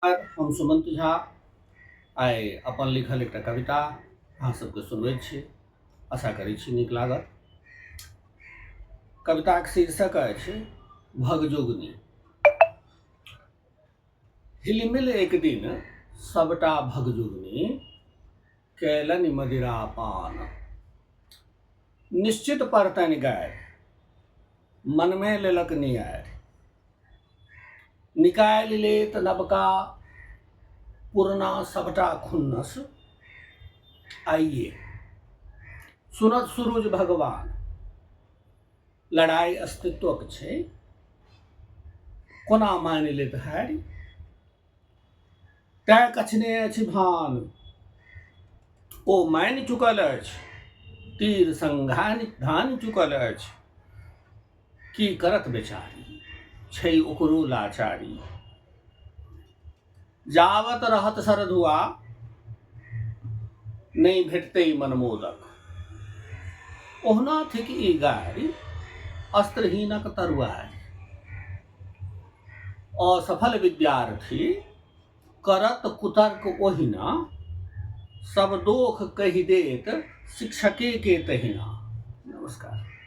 हम सुमंत झा आइ अपन लिखल एकटा कविता अहाँ सबके सुनबै छी। आशा करै छी नीक लागत। कविताक शीर्षक अछि भगजोगनी। हिलमिल एक दिन सबटा भगजोगनी कयलनि मदिरा पान, निश्चित पड़तनि गारि, मनमे लेलक नियारि। निकालि लेत नवका पुरना सभटा खुन्नस आइए। सुनत सुरुज भगवान, लड़ाइ अस्तित्वक छै, कोना मानि लेत हारि। तैं कछने अछि भान, ओ मानि चुकल अछि, तीर संघानि धानि चुकल अछि। की करत बेचारी, छै ओकरो लाचारी। जावत रहत सरधुआ, नहि भेटतै मनमोदक। ओहुना थिक ई गारि, अस्त्रहीनक तरुआरि। असफल विद्यार्थी करत कुतर्क ओहिना, सब दोख कहि देत शिक्षके के तहिना। नमस्कार।